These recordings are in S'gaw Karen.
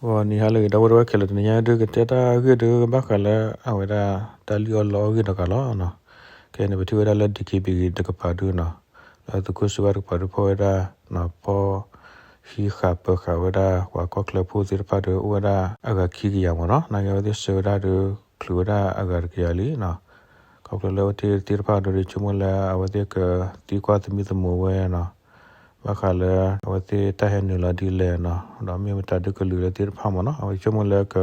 ဂီၤနံၤဟါလၢအဂ့ၤ ဒီပုၢ်ဝဲၢ်ခဲလၢာ် တနံၤညါဒုးကတဲတၢ်ဂ့ၢ်ဒုး ဘၣ်ဃးလၢအဝဲဒၣ် တၢ်လံၣ်အီၣ်လီအီၣ်ဂ့ၢ်ဒီးကးလီၤနီၤ. ခဲအံၤန့ၣ် ပထံၣ်ဝဲဒၣ်လၢ DKBA တကပၤဒုနီၤ, လၢသုးခိၣ်စ့ဝါတကပၤဒု ဖီၣ်ဝဲဒၣ် ဖီၣ် ဟံးဃာ်ပၢၤဃာ်ဝဲဒၣ် ပှၤကီၢ်ချၢဖိသ့ၣ်တဖၣ်ဒု အိၣ်ဝဲဒၣ်အဂၤခံကယၤမ့ၢ်နီၤ. နာ်က့အဝဲသ့ၣ်ဆှၢဝဲဒၣ်ဒု ချုးဝဲဒၣ်အဂၤတကယၤလံနီၤ. ခီဖျိလၢအဝဲသ့ၣ်သ့ၣ်တဖၣ်ဒု ဆိကမိၣ်လၢအဝဲသ့ၣ်ကသံကွၢ်သမံသမိးဝဲနီၤ, ဘၣ်ဃးလၢ အဝဲသ့ၣ်တၢ်ဟဲနုာ်လီၤဒ်လဲၣ်နီၤ, ဒီးမ့ၢ်မတၤဒုကလုာ်လၢသ့ၣ်တဖၣ်မ့ၢ်နီၤ, အဝဲဆိကမိၣ်လၢက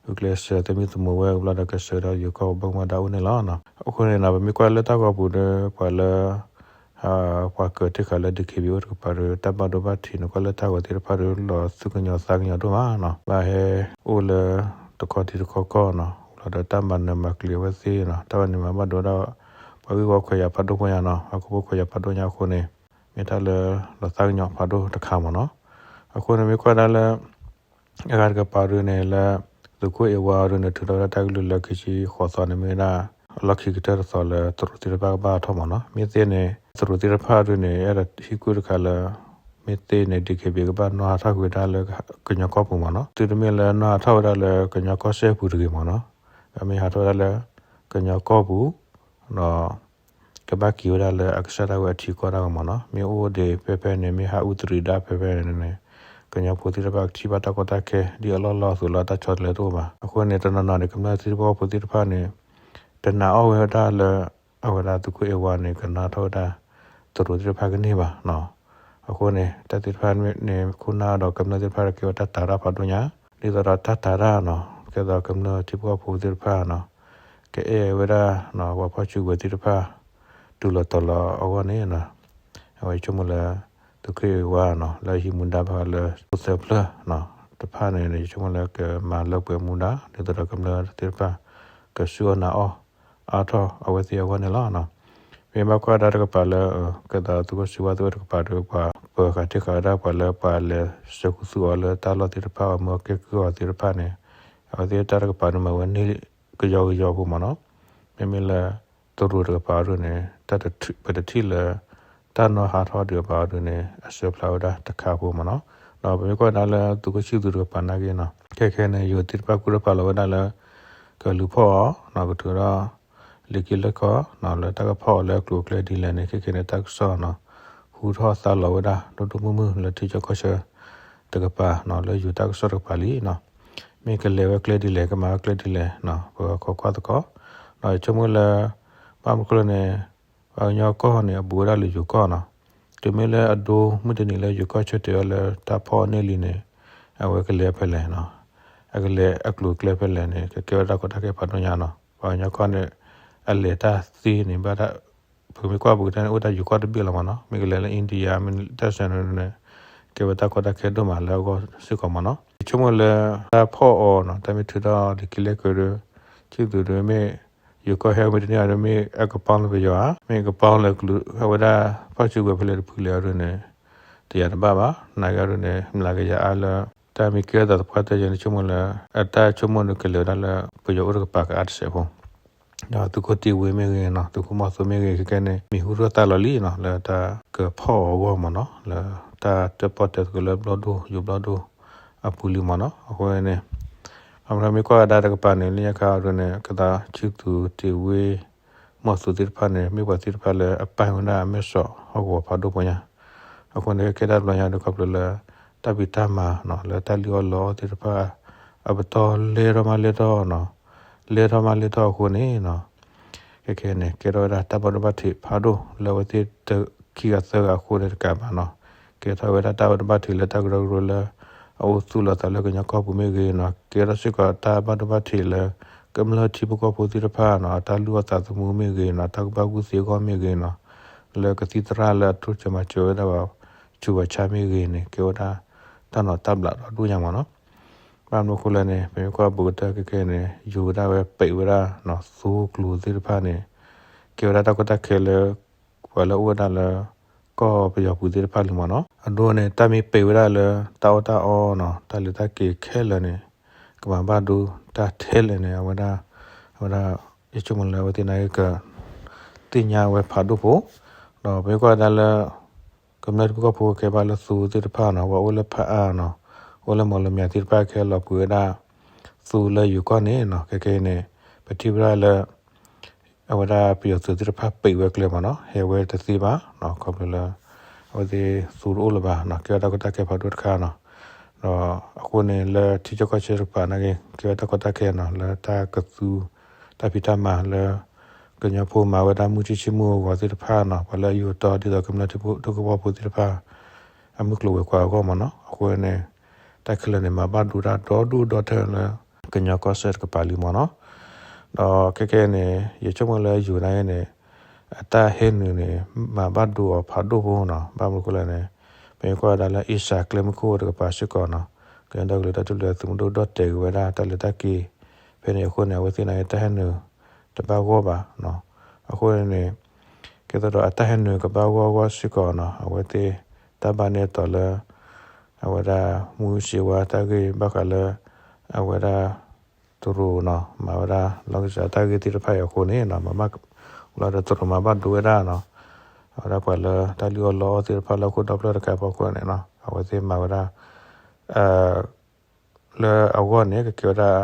ဂုာ်ကျဲးစၢးသမံသမိးဝဲ ဘျီဒီးကဆှၢဒီးယိၤကီၢ်ပူၤ ဘၣ်မူဘၣ်ဒါအိၣ်န့ၣ်လီၤ. အဃိန့ၣ်နီၤ ပမ့ၢ်ကွၢ်လၢတၢ်ဂီၤပူၤဒီး ပှၤလၢ ပှၤကၢၤတ့ၢ်ဃာ်လၢ DKBA အိၣ်တကပၤဒီး တၢ်ဘၣ်ဒိဘၣ်ထံးန့ၣ် ကွၢ်လၢတၢ်ဂီၤသ့ၣ်တဖၣ်ဒီး လီၤသူၣ်ကညီၤသးကညီၤဒိၣ်မးနီၤ, ဘၣ်ဟဲအိၣ်လၢ တခီထံတခီကီၢ်နီၤ, လီၤဒီးတၢ်မၤနၢၤမၤကျံၤအဝဲသ့ၣ်နီၤ, တၢ်ဘၣ်န့ၣ်မၤဘၣ်ဒိဒၣ် ပှၤဂ့ၢ်ဝီခွဲးယာ်ဖးဒိၣ်ဖိညါနီၤ, ပှၤကီၢ်ဖိခွဲးယာ်ဖးဒိၣ်ညါအဃိန့ၣ် မ့ၢ်တၢ်လၢ လီၤသးကညီၤဖးဒိၣ်တခါမ့ၢ်နီၤ. အဃိန့ၣ်မ့ၢ်ကွၢ်ဒၣ်လၢ အဂၤတကပၤဒုန့ၣ်လၢ သုးခိၣ်အ့ဝါဒုန့ၣ် ထုးထီၣ်ဝဲဒၣ်တၢ်ကလုၢ်လၢခံဆံဃိးသီန့ၣ် မ့ၢ်ဝဲဒၣ် လီၢ်ခံကတၢၢ်တသီလၢ တရူးသ့ၣ်တဖၣ်ကဘၣ်ထီၣ်မ့ၢ်နီၤ. မ့ၢ်သ့န့ၣ် တရူးသ့ၣ်တဖၣ်ဒုန့ၣ် အဲၣ်ဒိးဟံးကွၢ်တခါလၢ မ့ၢ်သ့န့ၣ် DKBA ကဘၣ်နီၣ်ဟးထီၣ်ကွံာ်ဝဲဒၣ်လၢ ကညီကီၢ်ပူၤမ့ၢ်နီၤ, တုၤတမ့ၢ်လၢနီၣ်ဟးထီၣ်ဝဲဒၣ်လၢကညီကီၢ်စဲၣ်ပူၤတဂ့ၤမ့ၢ်နီၤ, မ့ၢ်ဟးထီၣ်ဝဲဒၣ်လၢ ကညီကီၢ်ပူၤ ဒီး ကဘၣ်က့ၤဝဲဒၣ်လၢအကစၢ်ဒၣ်ဝဲအထံကီၢ်ဒၣ်ဝဲမ့ၢ်နီၤ, မ့ၢ်အိၣ်ဒံးဖဲဖဲန့ၣ် မ့ၢ်ဟးအူသရံးဒၣ်ဖဲဖဲန့ၣ်န့ၣ် ကညီဖိသ့ၣ်တဖၣ်ကထံၣ်ဘၣ်တၢ်ကီတၢ်ခဲ ဒ်အလီၢ်လီၢ်အသိးလၢတၢ်ဆီတလဲတအိၣ်ဘၣ်. အဃိန့ၣ် တနီၤနီၤန့ၣ် ကမျၢၢ်ထံဖိကီၢ်ဖိသ့ၣ်တဖၣ်န့ၣ် တနာ်အီၣ်ဝဲဒၣ်လၢ အဝဲဒၣ်သုးခိၣ်အ့ဝါန့ၣ် ကနီၣ်ထီၣ်ဝဲဒၣ် တရူးသ့ၣ်တဖၣ်ကန့ၢ်ဘၣ်နီၤ. အဃိန့ၣ် တၢ်သ့ၣ်တဖၣ်န့ၣ် ခိၣ်နၢ်ဒီးကမျၢၢ်သ့ၣ်တဖၣ်ကဲဝဲတၢ်တာ်တၢ်ဖးဒိၣ်ညါ ဒ်သိးဒီးတၢ်တာ်တၢ်နီၤ ကဲသိးကမျၢၢ်ထံဖိကီၢ်ဖိသ့ၣ်တဖၣ်နီၤ ကအဲၣ်ဝဲဒၣ် ပှၤဖီၣ်စုကဝဲၤသ့ၣ်တဖၣ် တုၤလီၤတီၤလီၤအဂီၢ်န့ၣ် အဝဲဆိကမိၣ်လၢ သုးခိၣ်အ့ဝါနီၤ လၢဟံးမူဒါဘၣ်ဃးလၢ သုးသၢဖျၢၣ်တဖၣ်န့ၣ် ယဆိကမိၣ်လၢကမၤလၢပှဲၤမူဒါ ဒ်သိးဒီးကမျၢၢ်သ့ၣ်တဖၣ် ကဆူၣ်အီၣ်နာ်အီၣ်အါထီၣ်အဝဲသ့ၣ်အဂီၢ်န့ၣ်လီၤ. မ့ၢ်ဘၣ်ကွၢ်ဒၣ်တကပၤလၢ ကဲသိးသုးခိၣ်စံးဝါသုးဝဲတကပၤဒီး ပှၤပၢၤဃာ်တ့ၢ်ဃာ်ဝဲဒၣ်ပှၤလၢပှၤလဲၤဆှၢခူသူၣ်အီၤလၢတၢ်လီၢ်သ့ၣ်တဖၣ် အမၢကဲကုၢ်အီၤသ့ၣ်တဖၣ်န့ၣ် အဝဲသ့ၣ်တၢ်တကပၤန့ၣ်မၤဝဲန့ၢ်ကယီကယီဖိမ့ၢ်နီၤ. မ့မ့ၢ်လၢ တရူးတကပၤဒုန့ၣ် ပတထံၣ်လၢ တၢ်နီၣ်ဟးထီၣ်ဒံးအပၤဒုန့ၣ် အဆၢဖျါဝဲဒၣ်တခါဖိမ့ၢ်နီၤ. ဒီးပမ့ၢ်ကွၢ်ဒၣ်လၢသုးခိၣ်ဆံၣ်သူးတကပၤနာ်က့နီၤ ခဲခဲန့ၣ် ယိၤသ့ၣ်တဖၣ်ကူၣ်တၢ်ဖးလီၤဝဲဒၣ်လၢ ကလူၤဖီၣ်အီၤနီၤ ကထုးဒီး လံာ်က့လၢခီနီၤ လၢတၢ်ကဖီၣ်အီၤလၢအကျိၤအကျဲဒ်လဲၣ်န့ၣ် ခဲခဲန့ၣ် တၢ်ကစီၣ်နီၤ ဟူထီၣ်သါလီၤဝဲဒၣ် ဒိၣ်ဒိၣ်မုၢ်မုၢ်လၢထံဆၢကီၢ်ဆၢတကပၤနီၤ လၢယိၤတၢ်ကစီၣ်တကပၤလံနီၤ. မ့ၢ်ကလဲၤဝဲကျဲဒ်လဲၣ် ကမၤဝဲကျဲဒ်လဲၣ်နီၤ ပခိးကွၢ်သကိး ဒီးဆိကမိၣ်လၢ ဘၣ်မနုၤဃိလဲၣ်န့ၣ် ပှၤကညီကီၢ်န့ၣ် အဘူးဝဲဒၣ်လၢယိၤကီၢ်နီၤ. တုၤမ့ၢ်လၢအဒိမုၢ်တနံၤလၢယိၤကီၢ်ဆၢတဲာ်အီၤလၢတၢ်ဖီၣ်အီၤန့ၢ်လံန့ၣ် အဝဲကလဲၤဖဲလဲၣ်နီၤ အကလဲၤအကျိၤအကျဲဖဲလဲၣ်န့ၣ် ကကဲဝဲဒၣ်တၢ်ကီတၢ်ခဲဖးဒိၣ်ညါနီၤ. ပှၤကညီကီၢ်န့ၣ် အလဲၤတၢ်သ့န့ၣ် ဘၣ်တၢ် ပမ့ၢ်ကွၢ်ပကတဲန့ၣ် အိၣ်တၢ်ယိၤကီၢ်တဘ့ၣ်လီၤမ့ၢ်နီၤ. မ့ၢ်ကလဲၤလၢ India မ့ၢ်တၢ်စဲန့ၣ် ကဲဝဲတၢ်ကီတၢ်ခဲဒိၣ်မးလၢအဂီၢ်စ့ၢ်ကီးမ့ၢ်နီၤ. ယဆိကမိၣ်လၢ တၢ်ဖီၣ်အီၤနီၤ တၢ်မ့ၢ်ထုးထီၣ်လံာ်က့လၢခီဒီး ဆံၣ်သူးဒီးမ့ၢ် ယိၤကီၢ်ဟဲမ့ၢ်တန့ၢ်အီၤဒီး မ့ၢ်အကပီၤလၢပယီၤဧါ မ့ၢ်ကပီၤလၢကလူး အဝဲဒၣ်ဖီၣ်စုကဝဲၤဖဲလဲၣ်တဖုလဲၣ်အီၤဒ်န့ၣ် တယၤတဘၣ်ဘၣ်. နာ်က့အီၤဒ်န့ၣ် မျးကယၤအါလၢ တၢ်မ့ၢ်ကဲထီၣ်သးသပှၢ်တၢၢ်ယဲန့ၣ် ဆိကမိၣ်လၢ အတၢ်ဆိကမိၣ်န့ၣ်ကလဲၤဝဲဒၣ်လၢ ပယီၤအိၣ်တကပၤကအါတစဲးဖိ ဒီးသုးခိၣ်တ့ၢ်ဝ့မ့ၢ်ဂ့ၤနီၤ သုးခိၣ်မီၢ်သိမ့ၢ်ဂ့ၤ ခဲကဲန့ၣ် မံၤဟူထီၣ်သါလီၤလံနီၤ လၢတၢ်ကဖီၣ်အီၤအဂီၢ်မ့ၢ်နီၤ လၢတၢ်တၢၣ်ပီၣ်တဲသကိးလၢဘျီၣ်ဒိၣ် ယိၤဘျီၣ်ဒိၣ်အပူၤလံမ့ၢ်နီၤ. အဃိန့ၣ် အမ့ၢ်ကွၢ်ဝဲဒၣ်တကပၤန့ၣ် လၢညါခါအီၤဒ်န့ၣ် ကသးဆံၣ်သူးတ့ၢ်ဝ့ မီၢ်သူသ့ၣ်တဖၣ်န့ၣ် မ့ၢ်ပှၤသ့ၣ်တဖၣ်လၢအပၢၢ်ဝဲဒၣ်အမဲာ်စီၣ်ဟီၣ်ကဝီၤဖးဒိၣ်ဖိညါ အဃိန့ၣ် ကဲတၢ်တဘျီညါဒီးခီဖျိလၢ တၢ်ဖံးတၢ်မၤနီၤ လၢတၢ်လံၣ်အီၣ်လီအီၣ်သ့ၣ်တဖၣ် အပတီၢ်လဲၤထီၣ်မးလဲၤထီၣ်နီၤ လဲၤထီၣ်မးလဲၤထီၣ်အဃိန့ၣ်နီၤ ခဲခဲန့ၣ် ကဲထီၣ်ဝဲဒၣ်တၢ်ဘၣ်ဒိဘၣ်ထံးဖးဒိၣ် လၢအဝဲသ့ၣ်တခံဂၤသၢဂၤအဃိန့ၣ်တကးဘၣ်နီၤ ကဲထီၣ်ဝဲဒၣ်တၢ်ဘၣ်ဒိဘၣ်ထံးလၢတၢ်ကရၢကရိလၢ အအိၣ်သူၣ်လီၤသးလၢကညီကီၢ်ပူၤမ့ၢ်ဂ့ၤနီၤ ကဲထီၣ်စ့ၢ်ကီးတၢ်ဘၣ်ဒိဘၣ်ထံးလၢ ကမျၢၢ်ထံဖိကီၢ်ဖိသ့ၣ်တဖၣ်နီၤ အတၢ်လုၢ်အီၣ်သးသမူမ့ၢ်ဂ့ၤနီၤ တၢ်ကဘၣ်ကူၣ်သ့အဂီၢ်မ့ၢ်ဂ့ၤနီၤ လၢကသံၣ်သရၣ်လၢအတိစၢၤမၤစၢၤဝဲဒၣ်ပှၤ ဆူးပှၤဆါမ့ၢ်ဂ့ၤန့ၣ် ကဲဝဲဒၣ်တၢ်နီၤတၢ်ဘျးဒီးဒိၣ်ညါမ့ၢ်နီၤ ဘၣ်မနုၤအဃိလဲၣ်န့ၣ် ပမ့ၢ်ကွၢ်ဘူးကတၢၢ်ခဲခဲန့ၣ် ယူၤဝဲဒၣ်ဝဲပံးဝဲဒၣ်နီၤ သိကျိၤသ့ၣ်တဖၣ်န့ၣ် ကဲဝဲဒၣ်တၢ်ကီတၢ်ခဲလၢ ပှၤလၢအအိၣ်ဝဲဒၣ်လၢ ကီၢ်ပယီၤပူၤသ့ၣ်တဖၣ်လံမ့ၢ်နီၤ အဒိန့ၣ် တၢ်မ့ၢ်ပံးဝဲဒၣ်လၢ တၢ်အီၣ်တၢ်အီနီၤ တၢ်လဲၤတၢ်က့ၤခဲလၢာ်န့ၣ် ကမၤဘၣ်ဒိတၢ်ထဲလဲၣ်န့ၣ် အဝဲဒၣ် အဝဲဒၣ် ယဆိကမိၣ်လၢအဝဲသ့ၣ်နာ်က့က သ့ၣ်ညါဝဲဖးဒိၣ်ဖိ ဒီးပမ့ၢ်ကွၢ်ဝဲဒၣ်လၢ ကမျၢၢ်ထံဖိကီၢ်ဖိကဲဘၣ်လၢသိသ့ၣ်တဖၣ်နီၤ ပှၤအိၣ်လၢဖးအါနီၤ အိၣ်လၢမီၢ်လမၠဲၣ်သ့ၣ်တဖၣ်ကဟဲလီၤပှ့ၤဝဲဒၣ် သူလၢယိၤကီၢ်န့ၣ်နီၤ, ခဲကနံၣ်အံၤန့ၣ် ပထံၣ်ဝဲဒၣ်လၢ အဝဲဒၣ်ပယီၤသုးသ့ၣ်တဖၣ်ပံးဝဲကျဲမ့ၢ်နီၤ, ဟဲဝဲတသ့ဘၣ်နီၤ, ခီဖျိလၢ အဝဲသ့ၣ်သူတအိၣ်လၢၤဘၣ်နီၤ, ကဲဝဲတၢ်ကီတၢ်ခဲဖးဒိၣ်တခါနီၤ. ဒီးအဃိန့ၣ် လၢထံဆၢကီၢ်ဆၢတကပၤနာ်က့ ကဲဝဲတၢ်ကီတၢ်ခဲနီၤ, လၢတၢ်ကသူ တၢ်ဖံးတၢ်မၤလၢ ကညီဖိမၤဝဲဒၣ်မုၢ်ဆ့ၣ်ဆ့ၣ်မုၢ်ဂီၤသ့ၣ်တဖၣ်နီၤ, ပှၤလၢအယူၤအတီဒီးကမျၢၢ်ထံဖိကီၢ်ဖိသ့ၣ်တဖၣ် အမုၢ်ကျိၤဝဲၤကွာ်အဂီၢ်မ့ၢ်နီၤ. အဃိန့ၣ် တၢ်ခဲလၢာ်န့ၣ် မၤဘၣ်ဒိတၢ်ဒီဒူၣ်ဒီထၢလၢ ကညီကီၢ်စဲၣ်တကပၤလံမ့ၢ်နီၤ. ဒီးခဲကနံၣ်အံၤန့ၣ် ယဆိကမိၣ်လၢယိၤနာ်က့န့ၣ် အတၢ်ဟဲနုာ်န့ၣ် မၤဘၣ်ဒိအီၤဖးဒိၣ်ဖိနီၤ, ဘၣ်မနုၤအဃိလဲၣ်န့ၣ် ပမ့ၢ်ကွၢ်ဝဲဒၣ်လၢအ့ရှါကျဲမုၢ်ခိၣ်တကပၤစ့ၢ်ကီးနီၤ, ကညီဒီကလုာ်တၢ်ထူၣ်ဖျဲးသုးမုၢ်ဒိၣ်ဒီၣ်တဲာ်က့ၤဝဲဒၣ်တၢ်လဲၤတၢ်က့ၤ ဖဲန့ၣ်အဃိန့ၣ် အဝဲသ့ၣ်နာ်က့ တၢ်ဟဲနုာ်တဘၣ်ဂီၢ်ဘၣ်နီၤ. အဃိန့ၣ် ကဲသိးဒီးအတၢ်ဟဲနုာ်ကဘၣ်ဂီၢ်ဂီၢ်စ့ၢ်ကီးနီၤ, အဝဲသ့ၣ်တၢ်ဘၣ်န့ၢ်အတီၤလၢ အဝဲဒၣ်မူစ့ဝါတၢ်ဂ့ၢ်ဘၣ်ဃးလၢ အဝဲဒၣ် တရူးနီၤ မၤဝဲဒၣ်လီၢ်ကစၢ်တၢ်ဂ့ၢ်သ့ၣ်တဖၣ်အံၤအဃိန့ၣ်နီၤ, မၤဘၣ်လီၤဒီးတရူးမၤဘၣ်ဒိဝဲဒၣ်နီၤ, အဝဲဒၣ်ပှၤလၢတၢ်လုၢ်အီၣ်လီအီၣ်သ့ၣ်တဖၣ်လၢဟီၣ်ခိၣ်ဒီဖျၢၣ်တခါအဖီခိၣ်န့ၣ်နီၤ, အဝဲသ့ၣ်မၤဝဲဒၣ် လၢအဂီၢ်န့ၣ် ကကဲဝဲဒၣ်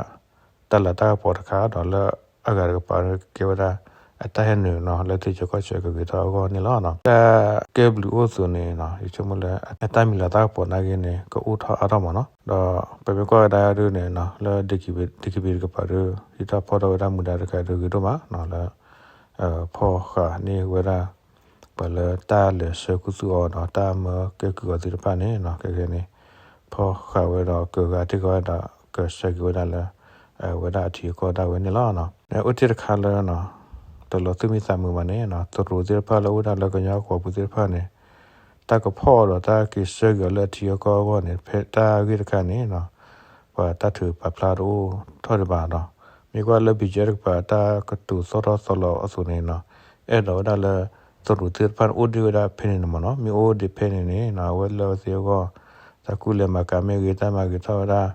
တၢ်လၤတၢ်ကပီၤတခါဒီးလၢအဂၤတကပၤန့ၣ် ကကဲဝဲဒၣ် အတၢ်ဟဲနုာ်နီၤ လၢထံဆၢကီၢ်ဆၢကဂ့ၤထီၣ်အဂီၢ်န့ၣ်လီၤ. တၢ်ကဲဘျုးအိၣ်အသိးန့ၣ်နီၤ ယဆိကမိၣ်လၢ အတၢ်မံၤလၤတၢ်ကပီၤနာ်က့န့ၣ် ကအိၣ်ထီၣ်အါထီၣ်မ့ၢ်နီၤ. ဒီးပမ့ၢ်ကွၢ်ဝဲဒၣ်ဒုန့ၣ်နီၤ လၢ ဒ့ကံဘ့ၣ် တကပၤဒီး ဟံးထီၣ်ဖီၣ်ထီၣ်ဝဲဒၣ်မူဒါတခါဒီးဂ့ၤဒိၣ်မးနီၤ လၢ ဖီၣ်ဃာ်န့ၢ်ဝဲဒၣ် ပှၤလၢတၢ်လဲၤဆှၢခူသူၣ်အီၤဒီးတၢ်မၢကဲကုၢ်အီၤသ့ၣ်တဖၣ်န့ၣ်နီၤ ခဲကနံၣ်န့ၣ် ဖီၣ်ဃာ်ဝဲဒီးကဂၤတ့ၢ်ဃာ်ဝဲဒီး ကဆှၢက့ၤဝဲဒၣ်လၢ အဝဲဒၣ်အထံအကီၢ်ဒၣ်ဝဲန့ၣ်လီၤ. အိၣ်တ့ၢ်တခါလၢ တလီၤသူၣ်မံသးမုာ်ဘၣ်န့ၣ်နီၤ တရူးသ့ၣ်တဖၣ်လၢအိၣ်ဒၣ်လၢကညီကီၢ်ပူၤသ့ၣ်တဖၣ်န့ၣ် တၢ်ကဖီၣ်အီၤဒီးတၢ်က့ၤဆှၢက့ၤအီၤလၢအထံအကီၢ်အဂီၢ်န့ၣ် ဖဲတၢ်ဂ့ၢ်တခါန့ၣ်နီၤ ပှၤတၢ်ထုးပာ်ဖျါတအိၣ်ထီၣ်ဒံးဘၣ်ဒီး မ့ၢ်ကွၢ်လၢ ဘံၣ်ကၠဲၣ် တကပၤ တၢ်ကတိၤသီၣ်ထီၣ်သီလီၤအသိးန့ၣ်နီၤ အဲၣ်ဒိးဝဲဒၣ်လၢ တရူးသ့ၣ်တဖၣ်န့ၣ် အိၣ်ဒံးဝဲဒၣ်ဖဲန့ၣ်န့ၣ်မ့ၢ်နီၤ မ့ၢ်အိၣ်ဒံးဖဲန့ၣ်န့ၣ်နီၤ အဝဲလၢအဝဲသ့ၣ်အဂီၢ် တၢ်ကူၣ်လဲၤမၤကၤမ့ၢ်ဂ့ၤ တၢ်မၤဂ့ၤထီၣ်ဝဲဒၣ်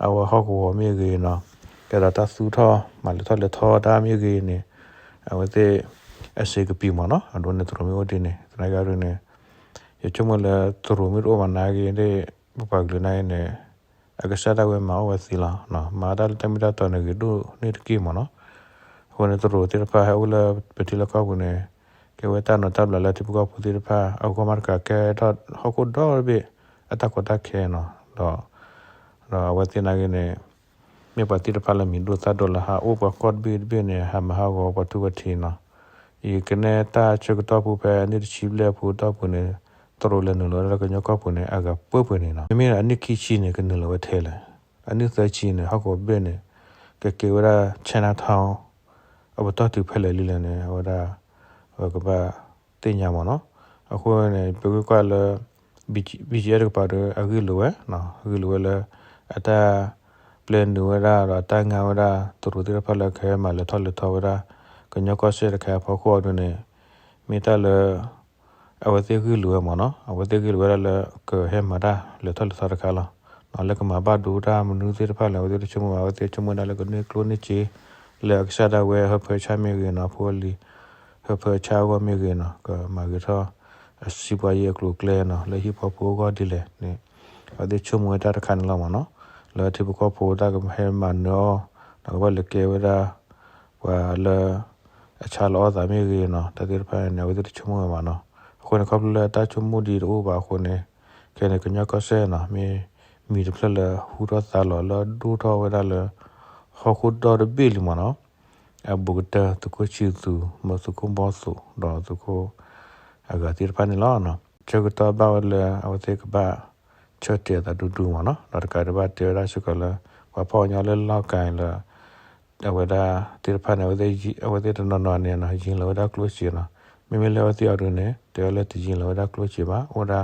အဝဲဟီၣ်ကဝီၤမ့ၢ်ဂ့ၤနီၤ ကဲဒီးတၢ်သူၣ်ထီၣ် မၤလဲၤထီၣ်လဲၤထီတၢ်မ့ၢ်ဂ့ၤန့ၣ် အဝဲသ့ၣ် အစ့ကပံာ်မ့ၢ်နီၤ အဒိန့ၣ်တရူးမ့ၢ်အိၣ်ဒံးန့ၣ် သနာ်က့ဒ်န့ၣ် ယဆိကမိၣ်လၢတရူးမ့ၢ်တအိၣ်ဘၣ်နာ်က့ ပပှၤကလုာ်နာ်က့န့ၣ် အကစၢ်ဒၣ်ဝဲမၤအီၣ်ဝဲသ့လီၤ. မၤတၢ်လၢတၢ်မ့ၢ်တၢ်တီန့ၣ်ဂ့ၤဒိၣ်န့ၢ်တက့ၢ်မ့ၢ်နီၤ. အဃိန့ၣ် တရူးသ့ၣ်တဖၣ်ဟဲအိၣ်လၢပထံလၢကီၢ်ပူၤန့ၣ် ကဲဝဲတၢ်နိးတၢ်ဘျးလၢထံဖိကီၢ်ဖိသ့ၣ်တဖၣ် အဂီၢ်မးတကးကဲထီၣ်ဟီၣ်ခိၣ်ဒီတဘ့ၣ် အတၢ်ကီတၢ်ခဲနီၤ ဒီး ဒီးအဝဲသ့ၣ်နာ်က့န့ၣ် မ့ၢ်ပှၤသ့ၣ်တဖၣ်လၢမံၤဒိၣ်သၣ်ဒိၣ်လၢဟးအိၣ်ပှၤကီၢ်တဘ့ၣ်တဘ့ၣ်န့ၣ် ဟးမၤဟးဂီၤပှၤထူပှၤထံးနီၤ. ယကနဲတၢ်ဆၢကတီၢ်ဖိဖဲအနံၣ်တဆံဘျဲၣ်အပူၤတီၢ်ပူၤန့ၣ် တရူးလဲၤနုာ်လီၤဝဲဒၣ်လၢကညီကီၢ်ပူၤန့ၣ် အဂၤပှဲၤပှဲၤန့ၣ်နီၤ. မ့မ့ၢ်အနံၣ်ခံဆံန့ၣ် ကနုာ်လီၤဝဲထဲလဲၣ်. အနံၣ်သၢဆံန့ၣ် ဟီၣ်ကဝီၤဘ့ၣ်န့ၣ် ကကဲဝဲဒၣ် Chinatown အပတီၢ်တုၤဖဲလဲၣ်လံလဲၣ်န့ၣ် အဝဲဒၣ် ပကဘၣ်သ့ၣ်ညါမ့ၢ်နီၤ. အဃိန့ၣ် ပမ့ၢ်ကွၢ်လၢ ဘံၣ်ကၠဲၣ် တကပၤဒီး အဂ့ၢ်လိာ်ဝဲ, အဂ့ၢ်လိာ်ဝဲလၢ အတၢ်ပျဲနုာ်ဝဲဒၣ်ဒီး အတၢ်ငါဝဲဒၣ် တရူးသ့ၣ်တဖၣ်လၢကဟဲမၤလဲၤထီၣ်လဲၤထီဝဲဒၣ် ကညီကီၢ်စဲၣ်တခါအဖီခိၣ်အံၤဒ်န့ၣ် မ့ၢ်တၢ်လၢ အဝဲသ့ၣ်ဂ့ၢ်လိာ်ဝဲမ့ၢ်နီၤ. အဝဲသ့ၣ်ဂ့ၢ်လိာ်ဝဲဒၣ်လၢ ကဟဲမၤတၢ်လဲၤထီၣ်လဲၤထီတခါလီၤ. လၢကမၤဘၣ်ဒိတၢ်မနုၤသ့ၣ်တဖၣ်လၢ အဝဲသ့ၣ်တဆိကမိၣ်ဘၣ်, အဝဲသ့ၣ်ဆိကမိၣ်ဒၣ်လၢကန့ၢ်ကျိၣ်န့ၢ်စ့ လၢအကစၢ်ဒၣ်ဝဲဟၢဖၢဆၣ်မ့ၢ်ဂ့ၤနီၤ, ဖိလံၤ ဟၢဖၢဆၣ်အဂီၢ်မ့ၢ်ဂ့ၤနီၤ, ကမၤဂ့ၤထီၣ် အစံးပှၤယံၤအကျိၤအကျဲနီၤ, လၢဟံၣ်ဖိဃီဖိအဂီၢ်ဒ်လဲၣ်န့ၣ် အဝဲသ့ၣ်ဆိကမိၣ်ဝဲတၢ်တခါန့ၣ်လီၤမ့ၢ်နီၤ. လၢထံဖိကီၢ်ဖိတၢ်ကဟဲမၤနၢၤအီၤ ဒီးကဘၣ်လဲၤကဲဝဲဒၣ် ပှၤလၢ အဆါလီၤအီၣ်သးမ့ၢ်ဂ့ၤနီၤ, တၢ်သ့ၣ်တဖၣ်န့ၣ် အဝဲသ့ၣ်တဆိကမိၣ်ဝဲဘၣ်နီၤ. အဃိန့ၣ် ခီဖျိလၢတၢ်ဆိကမိၣ်ဒ်တအိၣ်ဘၣ်အဃိန့ၣ် ခဲန့ၣ် ကညီကီၢ်စဲၣ်နီၤ မ့ၢ်မံၤတဖျၢၣ်လၢဟူထီၣ်သါလီၤလၢဒိၣ်ထီၣ်ဝဲဒၣ်လၢ ဟီၣ်ခိၣ်ဒီတဘ့ၣ်လံမ့ၢ်နီၤ. အဘူးကတၢၢ် သုးခိၣ်ဆံသူး မ့ၢ်သုးခိၣ်ဘီၣ်သိး ဒီးသုးခိၣ် အဂၤသ့ၣ်တဖၣ်န့ၣ်လီၤ. ဆၢကတီၢ်ဘၣ်ဝဲလၢအဝဲသ့ၣ်ကဘၣ် ဆၢတဲာ်အသးဒူဒူမ့ၢ်နီၤ, ဒီးတကးဒံးဘၣ်တဲဝဲဒၣ်စ့ၢ်ကီးလၢ ပှၤဖီၣ်အီၤညီလၢလီၢ်ကၤအံၤလၢ အဝဲဒၣ်သ့ၣ်တဖၣ်န့ၣ် အဝဲသ့ၣ်တနီၤနီၤန့ၣ်နီၤ ယံၤလီၤဝဲဒၣ်ကျိၣ်စ့နီၤ, မ့မ့ၢ်လၢအဝဲသ့ၣ်အီၤဒုန့ၣ် တဲဝဲလၢတယံၤလီၤဝဲဒၣ်ကျိၣ်စ့ဘၣ်, အိၣ်ဝဲဒၣ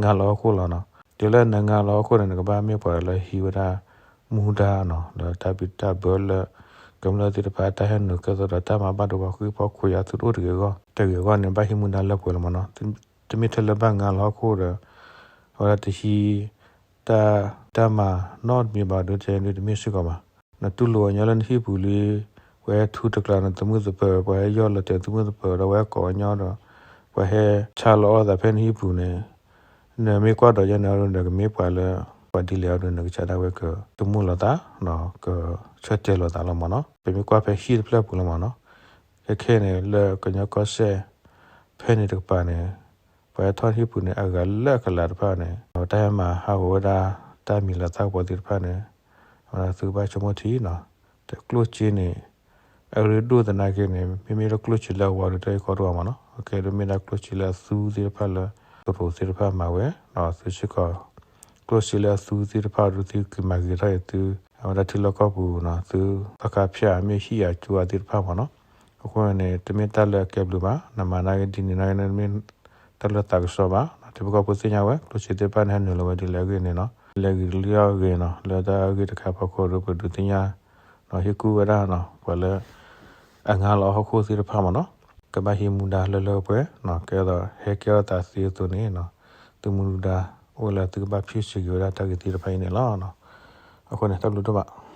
်ငါလီၤဟီၣ်ခိၣ်လီၤနီၤ. တုၤလၢနငါလီၤဟီၣ်ခိၣ်န့ၣ် နကဘၣ်မ့ၢ်ပှၤလၢဟံးဝဲဒၣ် မူဒါနီၤ, လၢတၢ်ဘံၣ်တၢ်ဘၢလၢ ကမျၢၢ်သ့ၣ်တဖၣ်တၢ်ဟဲနုာ်ကဲသိးဒီးတၢ်မၤဘၣ်ဒိပှၤဃံဖီခိၣ်ယါသုတအိၣ်တဂ့ၤအဂီၢ်, တဂ့ၤအဂီၢ်န့ၣ် ဘၣ်ဟံးမူဒါလၢပှဲၤလီၤမ့ၢ်နီၤ. တမ့ၢ်ထဲလၢဘၣ်ငါလီၤဟီၣ်ခိၣ်ဒီး အဝဲဒၣ်တဟံး တၢ် တၢ်မၤနီတမံၤဘၣ်ဒုတဲဒုတမ့ၢ်စ့ၢ်ကီးဘၣ်. နတူၢ်လိာ်အီၤညီလၢနဟံၣ်ပူၤလံ, ပှၤဟဲထူတကျါနသမုၣ်သပၢၤ, ပှၤဟဲယီၢ်လီၤတဲာ်သမုၣ်သပၢၤဒီး ပှၤဟဲကိးအီၤညီဒီး ပှၤဟဲဆါလီၤအီၣ်သးဖဲနဟံၣ်ပူၤန့ၣ်, နမ့ၢ်ကွၢ်ဒီးယဲန့ၣ် နကမ့ၢ်ပှၤလၢ ပ ပှၤဒ်လဲၣ်အီၤဒုးန့ၣ် ကစၢ်ဒၣ်ဝဲကသမူလီၤသး ကဆၢတဲာ်လီၤသးလီၤမ့ၢ်နီၤ. ပမ့ၢ်ကွၢ်ဖဲဟံၣ်တဖျၢၣ်ပူၤလီၤမ့ၢ်နီၤ. ခဲခဲန့ၣ် လၢကညီကီၢ်စဲၣ် ဖဲန့ၣ်တကပၤန့ၣ် ပှၤဟဲထီၣ်ဟံၣ်ပူၤန့ၣ် အဂၤလၢအကလးတဖၣ်န့ၣ် အဝဲတၢ်ဟဲမၤဟးဂီၤဝဲဒၣ် တၢ်မံၤလၤသၣ်ကပီၤသ့ၣ်တဖၣ်န့ၣ် အဝဲဒၣ်သုကဘၣ်ဆိကမိၣ်ထံနီၤ. တၢ်ကျိၣ်စ့န့ၣ် အရ့ဒိၣ်သနာ်က့န့ၣ် မ့မ့ၢ်လၢကျိၣ်စ့လၢအဝါဒုးတၢ်ဂ့ၢ်ကီဒိၣ်မးနီၤ. အကဲဒိၣ်မ့ၢ်ဒၣ်ကျိၣ်စ့လၢအသူသ့ၣ်တဖၣ်လၢ ကရိးသ့ၣ်တဖၣ်မၤဝဲ ဒီးသုစ့ၢ်ကီး ကျိၣ်စ့လၢအသူသ့ၣ်တဖၣ်ဒီးသုက့ၤမၤဂ့ၤထီၣ်အံၤသု အဝဲဒၣ်ထံလီၢ်ကီၢ်ပူၤနီၤ သုသီခါဖၠၣ်မ့ၢ်ဟံၣ်အကၠိအါသ့ၣ်တဖၣ်မ့ၢ်နီၤ. အဃိန့ၣ် တမ့ၢ်တၢ်လၢအကဲဘျုးဘၣ် နမၤနာ်က့ဒ်န့ၣ်နာ်က့န့ၣ် တမ့ၢ်တၢ်လၢသးကစီၣ်ဘၣ်. ထံဖိကီၢ်ဖိသ့ၣ်ညါဝဲ ကျိၣ်စ့သ့ၣ်တဖၣ်န့ၣ် ဟဲနုာ်လီၤဝဲဒ်လဲၣ်အဂ့ၢ်န့ၣ်နီၤ လဲၤဂ့ၤတလံၣ်အဂ့ၢ်နီၤ လၢတၢ်ဂ့ၢ်တခါဖီခိၣ်ဒီးပဒုးသ့ၣ်ညါ ဟ့ၣ်ကူၣ်ဝဲဒၣ်နီၤ ပှၤလၢ အငါလီၤဟီၣ်ခိၣ်သ့ၣ်တဖၣ်မ့ၢ်နီၤ ကဘၣ်ဟံးမူဒါလၢလၢပှဲၤပှဲၤနီၤ ကဲသိးဟဲကဲထီၣ်သးသ့အသိးန့ၣ်နီၤ သုမူဒါ အိၣ်လၢသုကဘၣ်ဖံးစ့ၢ်ကီးဝဲဒၣ်တၢ်ဂ့ၢ်သ့ၣ်တဖၣ်အံၤန့ၣ်လီၤ. အဃိန့ၣ် တၢ်ဘျုးဒိၣ်မး